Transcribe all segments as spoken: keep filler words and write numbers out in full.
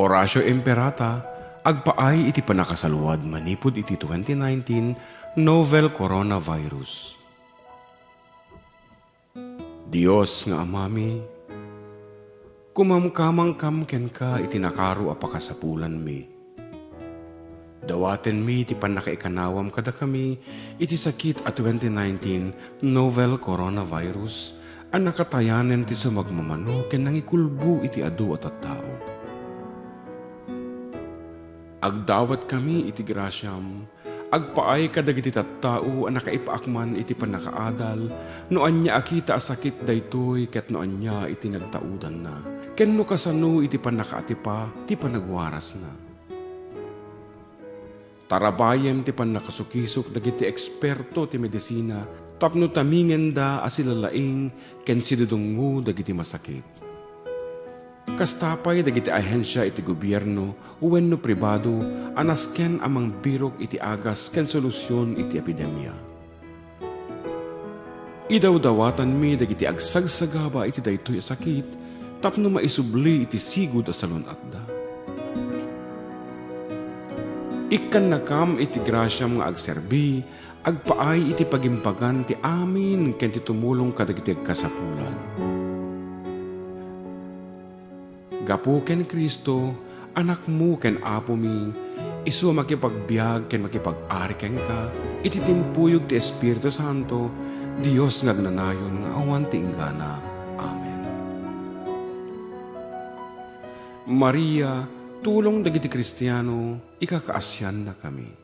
Oratio Imperata, agpaay iti pannakasaluad manipud iti twenty nineteen novel coronavirus. Dios nga Amami, kumamkamangkam kenka iti nakaro a pakasapulanmi. Dawatenmi ti pannakaikanawam kadakami iti sakit a twenty nineteen novel coronavirus a nakatayanen ti sumagmamano ken nangikulbo iti adu a tattao. Agdawatkami iti grasiam, agpaay kadagiti tattao a nakaipaakman iti pannakaadal no ania a kita a sakit daytoy ket no ania iti nagtaudanna, ken no kasano iti pannakaatipa ti panagwarasna. Tarabayem ti pannakasukisok dagiti eksperto ti medisina tapno tamingenda a silalaing ken sidudungngo dagiti masakit. Kasta pay dagiti ahensia iti gobierno wenno pribado a nasken a mangbirok iti agas ken solusion iti epidemia. Idawdawatanmi dagiti agsagsagaba iti daytoy a sakit tapno maisubli iti sigud a salun-atda. Ikkannakam iti grasiam nga agserbi, agpaay iti pagimbagan ti amin ken ti tumulong kadagiti agkasapulan. Gapu ken Cristo, Anakmo ken Apomi, isu a makipagbiag ken makipag-ari kenka iti timpuyog ti Espiritu Santo, Dios nga agnanayon nga awan ti inggana. Amen. Maria, tulong dagiti Kristiano, ikakaasiannakami.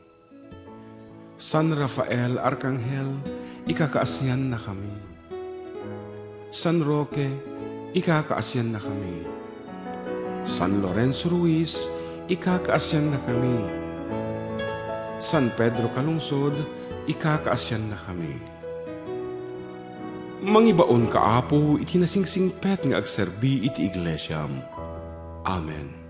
San Rafael Arkanghel, ikakaasiannakami. San Roque, ikakaasiannakami. San Lorenzo Ruiz, ikakaasiannakami. San Pedro Calungsod, ikakaasiannakami. Mangibaonka, Apo, iti nasingsingpet nga agserbi iti iglesiam. Amen.